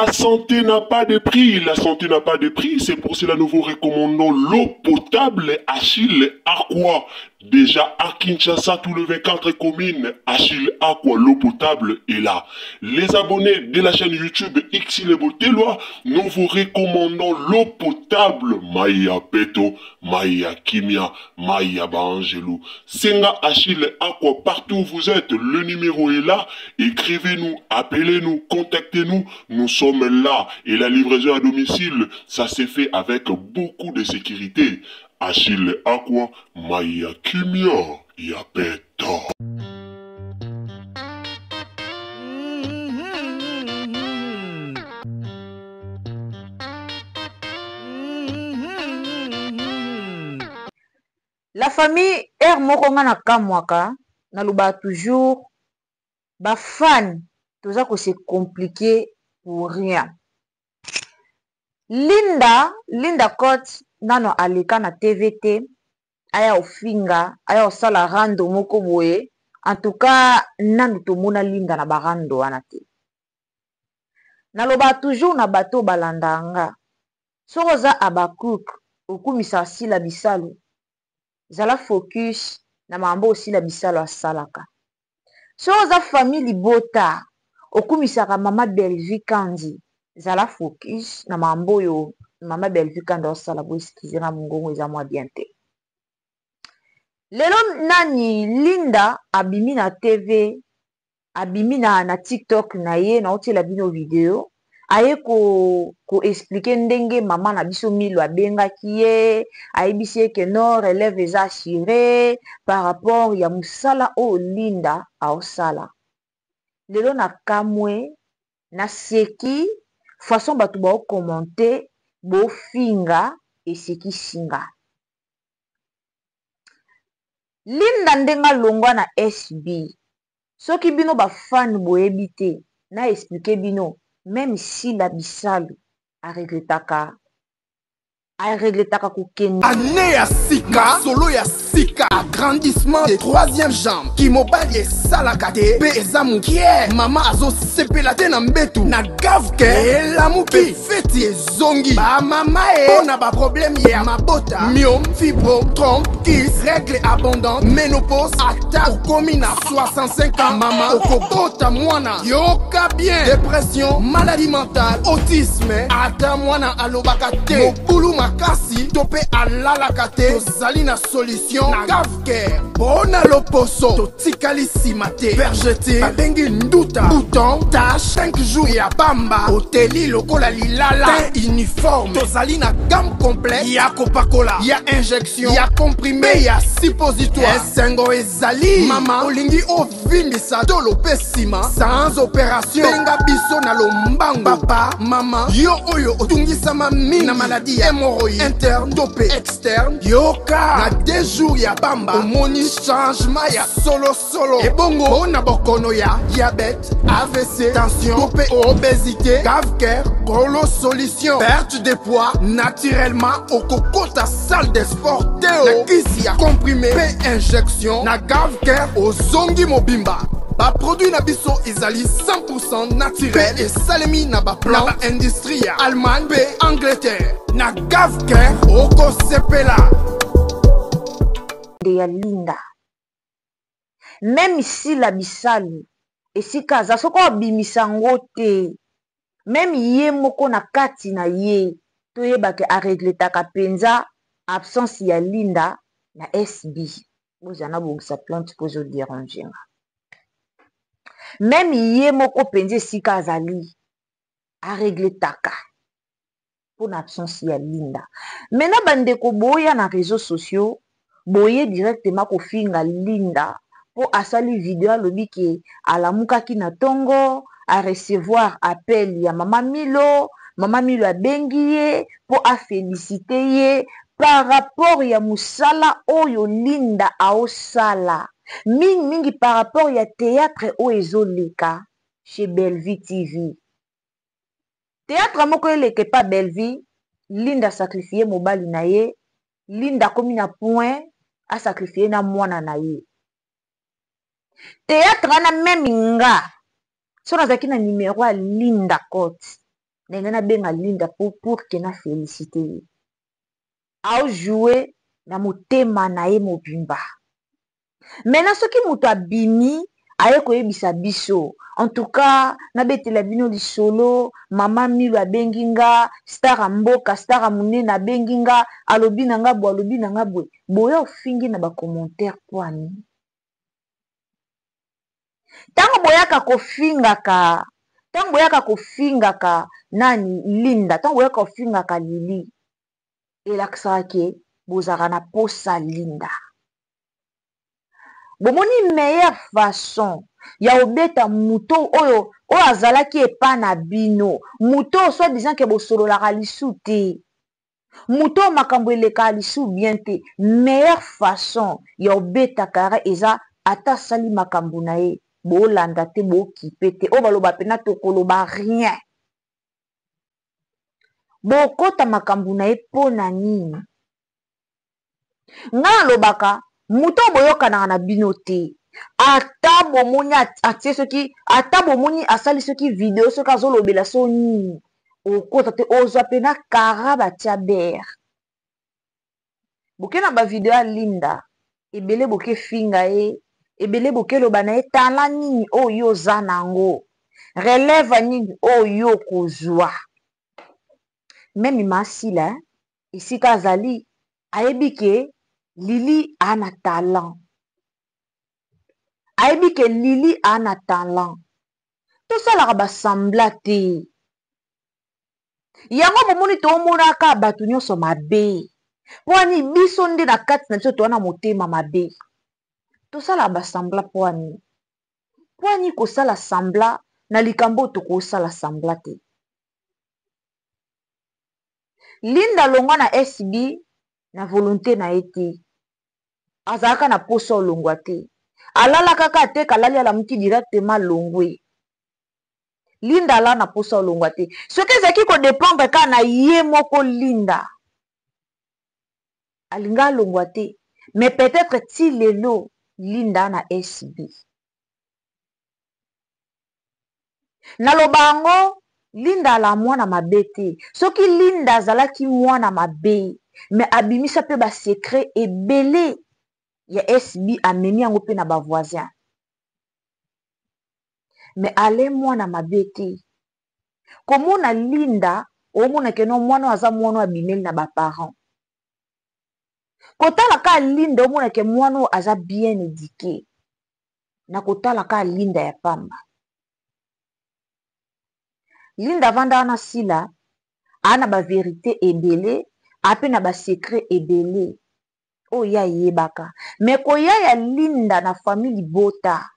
La santé n'a pas de prix, la santé n'a pas de prix, c'est pour cela nous vous recommandons l'eau potable Achille Aqua. Déjà à Kinshasa, tous les 24 communes, Achille Aqua, l'eau potable est là. Les abonnés de la chaîne YouTube Xile Boteloi, nous vous recommandons l'eau potable Maya Peto, Maya Kimia, Maya Baangelou. Senga Achille Aqua, partout où vous êtes, le numéro est là. Écrivez-nous, appelez-nous, contactez-nous. Nous sommes là. Et la livraison à domicile, ça s'est fait avec beaucoup de sécurité. Achille Aqua, Maya Kimia, Yapeta. La famille heure moko nga nakamwaka nalobaka toujours ba fan toza ko se compliquer pour rien. Linda Linda Cote nano aleka na TV te aya ofinga aya osala rando moko boye en tout cas nanu tomona Linda na ba rando wana te. Nalobaka toujours na bato oyo balandaka nga soki oza Habacuc okumisaka Sila Bisalu zala focus na makambo oyo Sila Bisalu asalaka. Soki oza famille libota okumisaka mama Bellevue Kandy zala focus na makambo oyo mama Bellevue Kandy aosala bo excuse nga mongongo eza mwa bien te. Lelo nani Linda abimi na TV abimi na, na tiktok na ye naotiela bino video aye ko, ko expliquer ndenge mama na biso Milo abengaki ye ayebisi ye ke no relève eza assuré par rapport ya mosala oyo Linda aosala lelo na kamwe naseki façon bato baokommente bofinga esekisi nga Linda ndenge alongwa na SB soki bino ba fan boyebi te na explique bino meme Sila Bisalu a regretaka a regretaka kokende Annee ya sika, masolo ya sika, agrandissement de troisième jambe, kimobali esalaka te pe eza mukie, mama azosepela te na mbetu na gave ke elamuki, feti ezongi ba mama e mpo na ba problème ya mabota, myome, fibrome, trompe, kyste, règle abondante, menopause, ata okomi na 65 ans mama okobota mwana, yoka bien, depression, maladie mentale, autisme, ata mwana alobaka te, mobulu makasi to mpe alalaka te, tozali na solution na Gavcare mpo na loposo totikali nsima te. Vergeture babengi nduta, bouton, tache, 5 jours ya pamba, oteli lokola lilala, teint uniforme. Tozali na gamme complète ya kopakola, ya injection, ya comprime, ya suppositoire. Esengo ezali mama, olingi ovimbisa tolo mpe nsima sans opération, benga biso na lombango. Papa, mama, yo oyo otungisama mingi na maladie ya hémorroïde interne to mpe externe, yoka na 2 jours ya pamba omoni changement ya solo solo. Ebongo mpo na bokono ya diabète, AVC, tension to mpe obésité, Gavcare kolo solution. Perte de poids naturellement, okokota salle de sport te o na kisi ya comprime mpe injection na Gavcare ozongi mobimba. Baproduit na biso ezali 100% naturel, esalemi na baplan na baindustrie ya Allemagne mpe Angleterre. Na Gavcare okosepela. Nde ya Linda meme Sila Bisalu esika aza soki abimisa ngo te meme ye moko na kati na ye toyeba ke aregretaka penza absence ya Linda na SB. Bozala nabongisa plante po ezo deranger nga. Meme ye moko penza esika azali aregretaka pona absence ya Linda. Maintenant ba ndeko boya na reseaux sociaux boye directement kofinga Linda po asali video alobi ke alamukaki na tongo a recevoir appel ya mama Milo, mama Milo abengi ye po a felicite ye par rapport ya musala oyo Linda aosala mingi mingi par rapport ya theatre oyo ezoleka chez Bellevue TV. Theatre moko eleka epa Bellevue, Linda a sacrifier mobali na ye, Linda akomi na point a sacrifier na mwana na ye. Theatre wana meme nga soki nazalaki na numero ya Linda Cote. Nalinga nabenga Linda pour que na felicite ye. Ao jouer na motema na ye mobimba. Maintenant soki moto abimi aye koyebisa biso en tout cas nabetela bino lisolo mama Milo abengi nga star ya mboka star ya monene abengi nga alobi na nga boye alobi na nga boye boya ofingi na ba commentaire mpo nini? Ntango boyaka kofingaka ntango boyaka kofingaka nani Linda ntango boyaka kofingaka Lili elakisaka ke bozalaka na posa Linda. Bomoni meilleure façon ya kobeta moto oyo oyo azalaki epa na bino moto oyo soit disant ke bosololaka lisu te moto oyo makambo elekaka lisu bien te meilleure façon ya kobeta kara eza ata asali makambo na ye bolanda te bokipe te oyo baloba mpena tokoloba rien bokota makambo na ye mpo na nini? Nga nalobaka moto oyo boyokanaka na bino te ata bomoni atie soki ata bomoni asali soki video soki azolobela so nini okota te ozwa mpena kara batia bere boke na bavideo ya Linda ebele boke finga ye ebele boke loba na ye tala nini oyo oza na yango relève nini oyo okozwa meme masila esika azali ayebi ke Lili a na talent ayebi ke Lili a na talent tosalaka ba semblant te yango bomoni tomonaka bato nyonso mabe mpo ani biso nde na kati na biso toza na motema mabe tosalaka ba semblant mpo ani mpo ani kosala semblant na likambo oyo tokosala semblant te. Linda alongwa na SB na volonte na ye te. Azalaka na posa olongwa te. Alalaka kaka te kalali alamuki directement alongwe. Linda ala na posa olongwa te. Soki ezalaki ko dépendre kaka na ye moko Linda alinga alongwa te. Mais peut-être ti lelo Linda na SB. Naloba yango Linda ala mwana mabe te soki Linda azalaki mwana mabe mais abimisa pe ba secret ebele ya SB amemi yango pe na ba voisin mais ale mwana mabe te komona Linda omona ke no mwana oyo aza mwana oyo abimeli na ba parents kotala ka Linda omona ke mwana oyo aza bien eduque na kotala kaka Linda ya pamba. Linda avanda wana Sila aa na ba verite ebele aa pe na ba secret ebele oyo ye ayebaka mais koya ya Linda na famille libota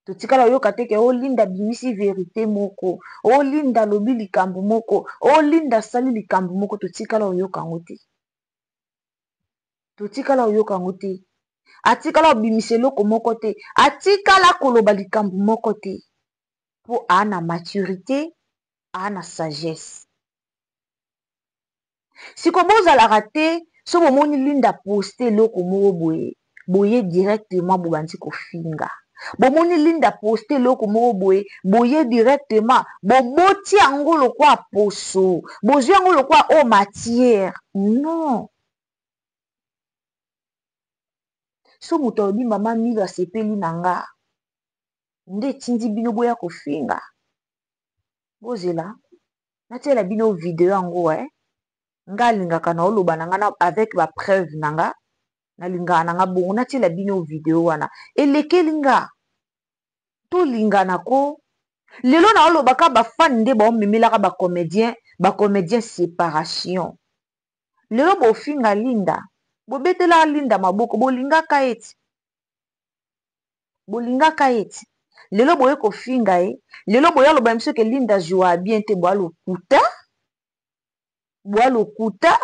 totikala koyoka te ke o Linda abimisi verite moko o Linda alobi likambo moko o Linda asali likambo moko totikala koyoka yango te. Totikala koyoka yango te. Atikala kobimisa eloko moko te. Atikala koloba likambo moko te. Po aa na maturite, aa na sagesse. Siko bozalaka te so bomoni Linda poste eloko moko boye, boye directement bobandi kofinga. Bomoni Linda poste eloko moko boye, boye directement boboti yango lokwa poso, bozwi yango lokwa oyo matière. Non. So moto alobi mama Milo asepeli na nga, nde etindi bino boya kofinga? Bozela natiela bino video yango eh. Nga alingaka na oloba na nga avec ba preuve na nga, nalingaka na nga bongo natiela bino video wana elekeli nga tolingana ko lelo na olobaka ba fan nde baomemelaka ba comédien ba comédien séparation lelo bofinga Linda bobetelaka Linda maboko bolingaka ye ti bolingaka ye ti lelo boye kofinga ye lelo boye aloba biso ke Linda joua bien te boa lokuta boa lokuta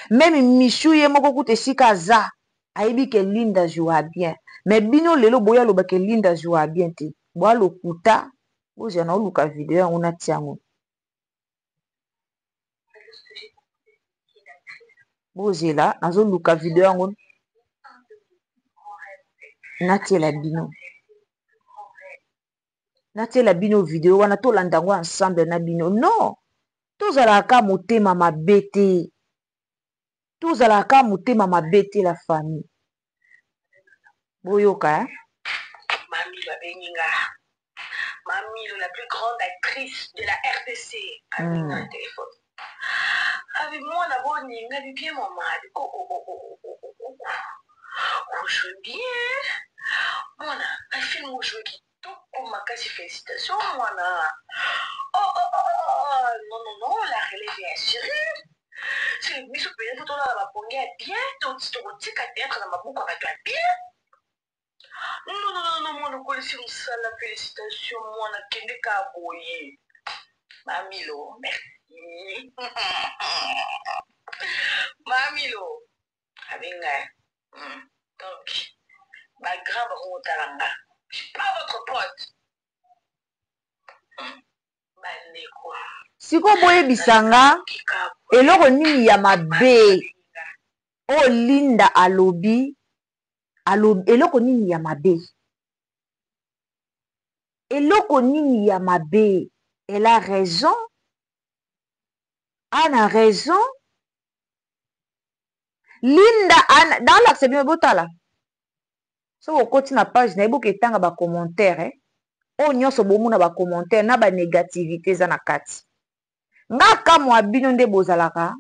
meme Michou ye moko kuta esika aza ayebi ke Linda joua bien mais bino lelo boye aloba ke Linda joua bien te boa lokuta bozela na oluka video yango natia yango bozela nazoluka video yango natiela bino natiela bino video wana tolanda yango ensemble na bino non. Tozalaka motema mabe te. Tozalaka motema mabe te la famille. Boyoka hein? Mami babengi nga Mamilo la plus grande actrice de la RDC abengi nga na téléphone abi mwana boni nga bi bien mama abi oh oh oh oh oh oh oh oh ojoue bien mwana na film ojoue kitoko makasi félicitation mwana oh oh oh oh oh non non non la relève est assurée soki biso mpenza fo tolala bapongi ya bien tokotika théâtre na maboko ya bato ya bien non non non non mwana okolisi mosala félicitation mwana kende ka boye mamilo merci mamilo abenga donc bagrand bakokotala nga je suis pas votre pote bandeko. Sikoyo boyebisa nga eloko nini ya mabe oyo Linda alobi, alobi eloko nini ya mabe? Eloko nini ya mabe? Elle a raison, ana raison. Linda ana nalakisa bino botala soki okoti na page na ye boke etanga ba commentaire eh? Oyo nyonso bomona ba commentaire na ba négativité eza na kati. Nga kamwa bino nde bozalaka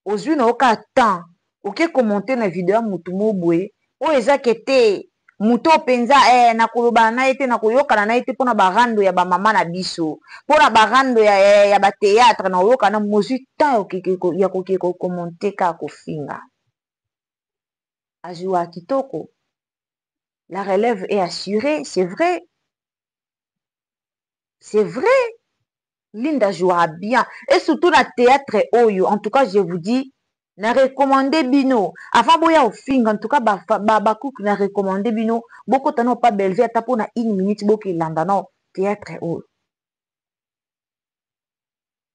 ozwi na oka temps oke commenter na video ya mutu moko boye oyo eza ke te moto oyo mpenza eh, nakolobana na ye te, nakoyokana na ye te mpona barando ya bamama na biso, mpona barando ya, ya, ya batheatre na oyokana mozwi temps ya koke kokommente kaka kofinga. Azwa kitoko, la relève est assurée, c'est vrai, c'est vrai. Linda jouera bien et surtout na théâtre oyo. En tout cas je vous dis, na recommande bino avant boya ofinga, en tout cas ba ba, ba cook na recommande bino bokota no pa Bellevue ata pona une minute bokelanda no théâtre oyo.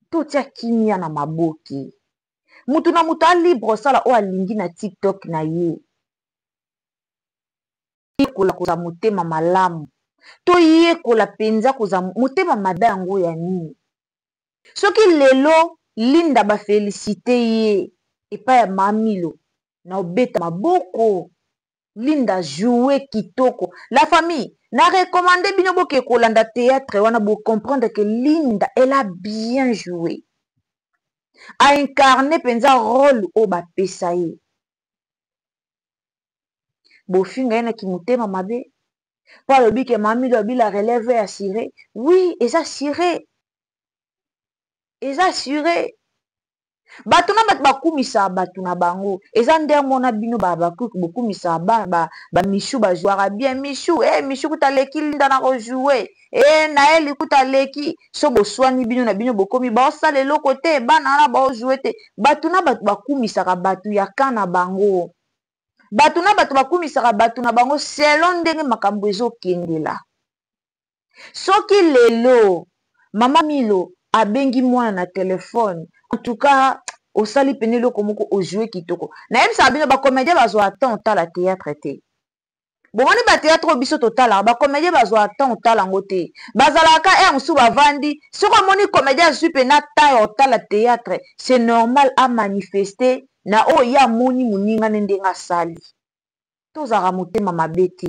Totia kimia na maboki, mutu na mutu a libre osala oyo alingi na TikTok na ye. Toyekola kozala motema malamu, toyekola mpenza kozala motema mabe. Yango ya nini? Soki lelo Linda bafelisite ye epai ya Mamilo na obeta maboko, Linda joue kitoko. La famille, na recommande bino boke kolanda théâtre wana, bo comprendre que Linda elle a bien joué, a incarné mpenza rôle oyo bapesa ye. Bofinga ye na kimotema mabe mpo alobi ke Mamilo abi la relève est assurée. Oui, eza assuré, eza assuré. Bato na bato bakumisaka bato na bango, eza nde mona bino ba bakuku bokumisaka bana ba, ba Michou bazwaka bien. Michou eh, Michou kuta aleki Linda na kojoue eh, Naeli kuta aleki. So boswani bino na bino, bokomi baosala eloko te, bana wana baojoue te. Bato na bato bakumisaka bato ya ka na bango, bato na bato bakumisaka bato na bango selon ndenge makambo ezokendela. Soki lelo mama Milo abengi mwana na telefone, en tout cas osali pene eloko moko, ojoue kitoko. Nayebisaka bino bacomédien bazwa temps otala théâtre te. Bomoni batheatre oyo biso totalaka, bacomédien bazwa temps otala yango te, bazalaka heure mosusu bavandi. Soki omoni comédien azwi mpena temps ya otala théâtre, c'est normal amanifeste na oyo ye amoni moninga ne ndenge asali. Tozalaka motema mabe te.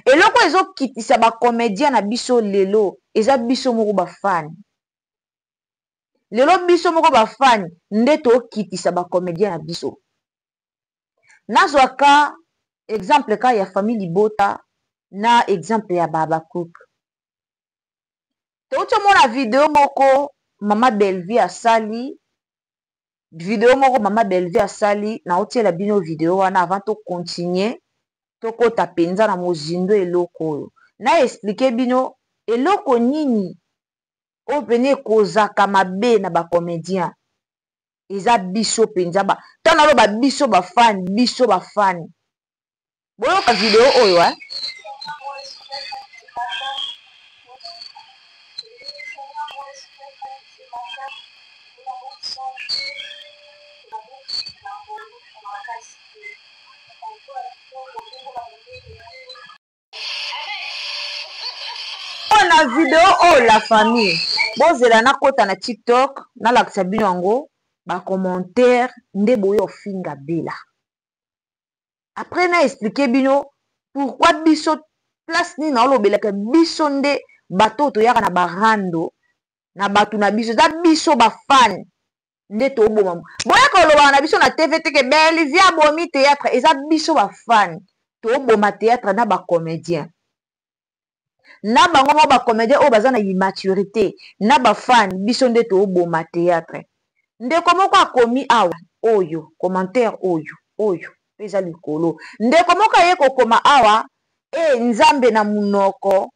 Eloko ezokitisa bacomédien na biso lelo eza biso moko bafani. Lelo biso moko bafani nde tokitisa bacomédien na biso. Nazwaka exemple ka ya famille libota na exemple ya Babacook. Touti omona video moko mama Bellevue asali, video moko mama Bellevue asali, naotiela bino video wana avant to continuer tokota mpenza na mozindo eloko oyo. Na expliquer bino eloko nini oyo pene ekozaka mabe na ba comédien. Eza biso mpenza ba ntango naloba biso bafani, biso bafani. Boyoka video oyo eh? Na video oyo la famille. Bozela nakota na TikTok nalakisa bino yango ba commentaire nde boye ofinga Bella. Après na expliquer bino pourquoi biso place nini naolobelaka biso nde bato oyo toyaka na barando na bato na biso eza biso bafane nde toboma. Boya kolobaka na biso na TV te ke Bellevue abomi théâtre, eza biso bafane toboma théâtre na bacomédien na bango moko, bacomédien oyo baza na immaturité na bafane, biso nde toboma théâtre. Ndeko moko akomi awa, oyo commentaire oyo mpe eza likolo. Ndeko moko aye kokoma awa e Nzambe na monoko,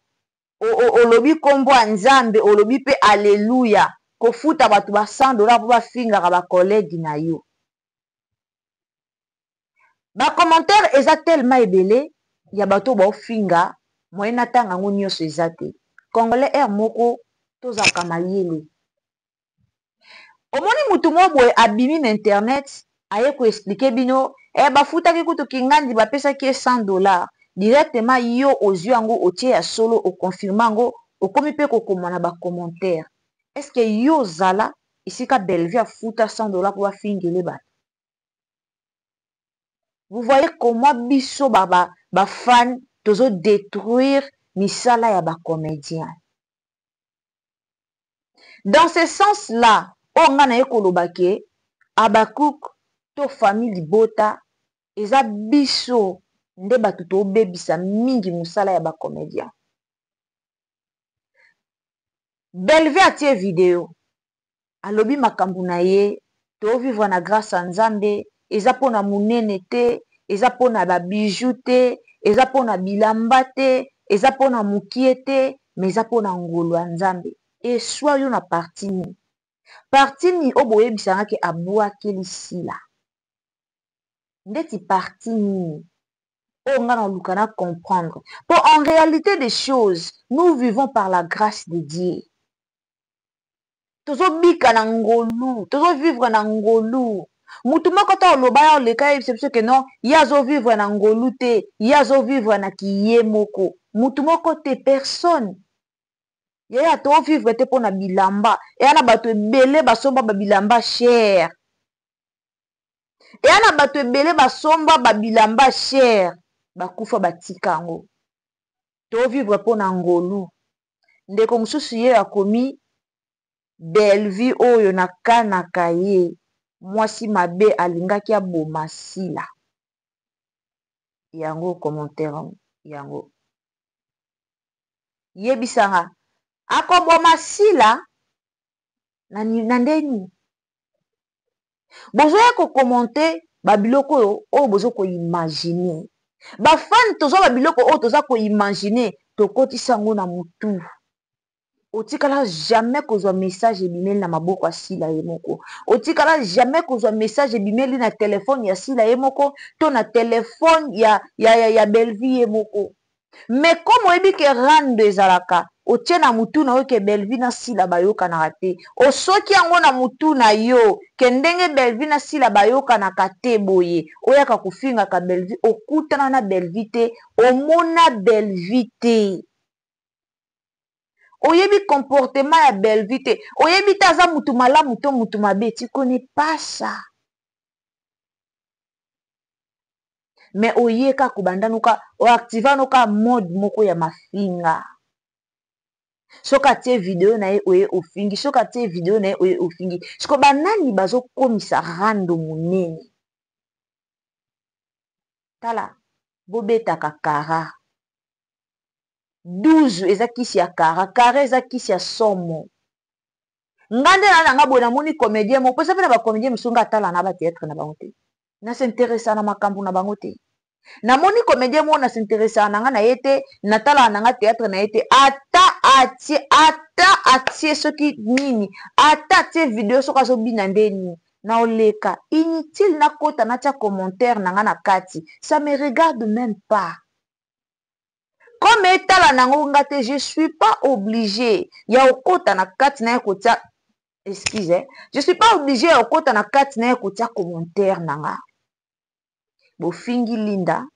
olobi nkombo ya Nzambe, olobi mpe aleluya, kofuta bato ba 100 $ mpo bafingaka bacollègue na yo. Bacommentaire eza tellement ebele ya bato baofinga, moye natanga yango nyonso eza te. Congolais aire moko tozalaka mayele. Omoni mutu moko boye abimi na internet, aye koexpliquer bino e bafutaki kutu Kingandi, bapesaki ye 100 $. Directement yo ozwi yango, otie ya solo, oconfirme yango, okomi mpe kokoma na bacommentaire. Est ce que yo ozala esika Bellevue afuta 100 $ mpo bafingele bato? Vous voyez comment biso bafan ba, ba tozodétruire misala ya bacomédien. Dans ce sens là oyo ngai naye koloba ke Abakuk to famille libota, eza biso nde bato tobebisa mingi mosala ya bacomédien. Bellevue atie video, alobi makambo na ye, tovivre na grâce ya Nzambe, eza mpona monene te, eza mpona babiju te, eza mpona bilamba te, eza mpona mokie te, mais eza mpona ngolu ya Nzambe. Eswa yo na parti nini? Parti nini oyo boyebisanga ke abwakeli Sila? Ndeti parti nini oyo nga naluka na comprendre? Po en réalité des choses, nous vivons par la grâce de Dieu. Tozobika na ngolu, tozovivre na ngolu. Mutu moko ta oloba ya oleka yebisa biso ke non, ye azovivre na ngolu te, ye azovivre na kiye moko. Mutu moko te, personne. Yaya, tovivre te mpona bilamba. Eya na bato ebele basomba babilamba cher, eya na bato ebele basomba babilamba cher, bakufa batika yango. Tovivre mpona ngolu. Ndeko mosusu ye akomi Bellevue oyo nakanaka ye mwasi mabe, alingaki aboma Sila. Yango commentaire yango yebisanga akoboma Sila na ndeni? Bozoya kocommenter babiloko oyo boza koimaginer. Bafani tozwa babiloko oyo toza koimaginer, tokotisa yango na motu. Otikala jamais kozwa message ebimeli na maboko ya Sila ye moko, otikala jamais kozwa message ebimeli na telefone ya Sila ye moko to na telefone ya Bellevue ye moko. Mais comme oyebi ke rando ezalaka, otie na mutu na yo ke Bellevue na Sila bayokanaka te. Osoki yango na mutu na yo ke ndenge Bellevue na Sila bayokanaka te boye, oyaka kofingaka Bellevue. Okutana na Bellevue te, omona Bellevue te, oyebi comportement ya Bellevue te, oyebi te aza mutu malamu to mutu mabe, tu connais pas ça. Mais oye kaka kobanda noka oactiver noka mode moko ya mafinga. Soki atie video na ye, oye ofingi. Soki atie video na ye, oye ofingi. Siko banani bazokomisa rando monene? Tala, bobetaka kara 12, eza kisi ya kara kara, eza kisi ya somo. Nga nde na nga boye, namoni comédien moko mposa mpe na bacomédien mosusu, nga atala na bathéâtre na bango te, nas'intéressa na makambo na bango te. Namoni comédien moko, nas'intéressaka na nga na ye te, natalaka na nga théâtre na ye te. Ata atie soki nini, ata atie video, soki azobina nde nini, na oleka inutile nakota natia commentaire na nga na kati. Ça me regarde même pas. Comme etala nango nga te, je suis pas obligé ya okota na kati na ye kotia, excuse, je suis pas obligé ya okota na kati na ye kotia commentaire na nga. Bofingi Linda.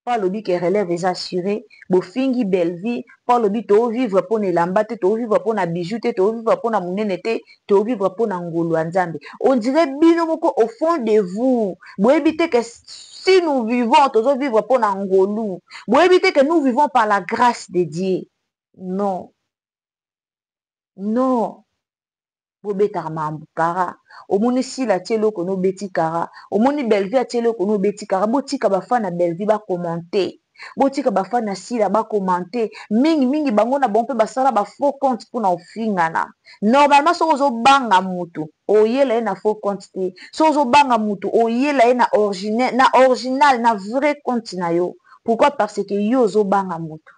mpo alobi ke relève eza assure. Bofingi Bellevue mpo alobi toovivre mpo na elamba te, toovivre mpo na bijou te, toovivre mpo na monene te, toovivre mpo na ngolu ya Nzambe. On dirait bino moko au fond de vous boyebi te ke si nous vivons, tozovivre mpo na ngolu. Boyebi te ke nous vivons par la grâce de Dieu. Non, non, bobetaka makambo kara. Omoni Sila atie eloko no, obeti kara. Omoni Bellevue atie eloko no, obeti kara. Botika bafan na Bellevue bacommenter, botika bafan na Sila bacommenter mingimingi. Bango na bango mpe basala bafaux compte mpona ofingana. Normalement, soki ozobanga mutu, oyela ye na faux compte te. Soki ozobanga mutu, oyela ye na original, na original, na vrai compte na yo. Pourquoi? Parce que yo ozobanga mutu.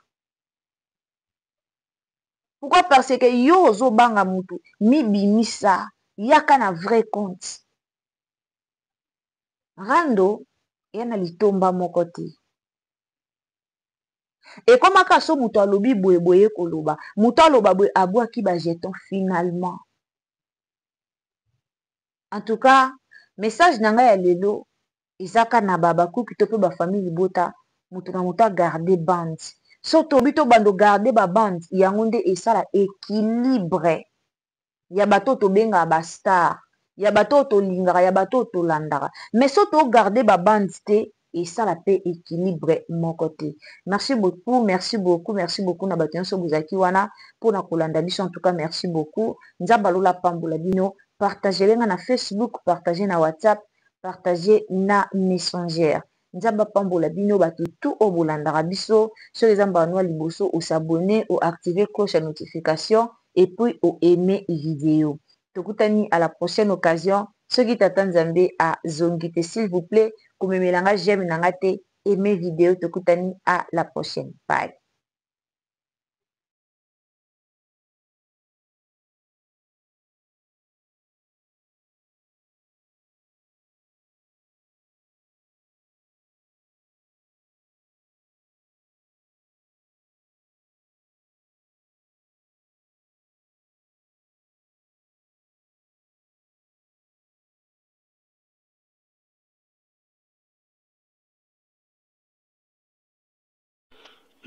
Pourquoi? Parce que yo ozobanga mutu. Mibimisa, yaka na vrai compte. Rando eya na litomba moko te. Ekomaka so moto alobi boye boye, koloba moto aloba boye, abwaki bajeton finalement. En tout cas, message na ngai ya lelo ezaka na babakuki to mpe bafamille libota. Moto na moto agarde bande. So tobi tobanda ogarde babande, yango nde esala équilibre ya bato oyo tobengaka bastar, ya bato oyo tolingaka, ya bato oyo tolandaka. Mais so togarde babande te, esala mpe équilibre moko te. Merci beaucoup, merci beaucoup, merci beaucoup na bato nyonso bozalaki wana mpona kolanda biso. En tout cas, merci beaucoup. Nzambe alola pambola bino. Partage nga na Facebook, partage na WhatsApp, partage na Messenger. Nzambe apambola bino bato tu oyo bolandaka biso. Soki eza mbala liboso, os'abonner, oactive cloche ya notification et puis oaime vidéo. Tokutani à la prochaine occasion soki tata Nzambe azongi te. S'il vous plaît, komemela nga j'aime na nga te, aime vidéo. Tokutani à la prochaine, bye.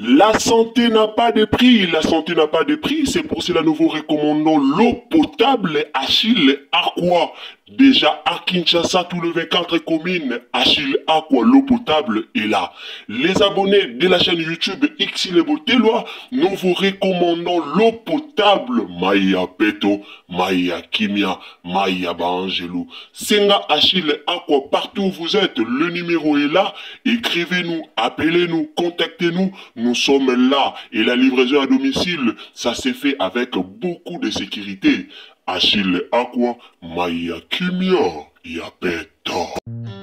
La santé n'a pas de prix, la santé n'a pas de prix, c'est pour cela nous vous recommandons l'eau potable Achille Aqua. Déjà à Kinshasa, tout le 24 communes, Achille Aqua, l'eau potable est là. Les abonnés de la chaîne YouTube Xile Boteloi, nous vous recommandons l'eau potable Maya Peto, Maya Kimia, Maya Baangelou. Senga Achille Aqua, partout où vous êtes, le numéro est là. Écrivez-nous, appelez-nous, contactez-nous. Nous sommes là. Et la livraison à domicile, ça s'est fait avec beaucoup de sécurité. Achille Aqua, Maya Kimia, Yapeto.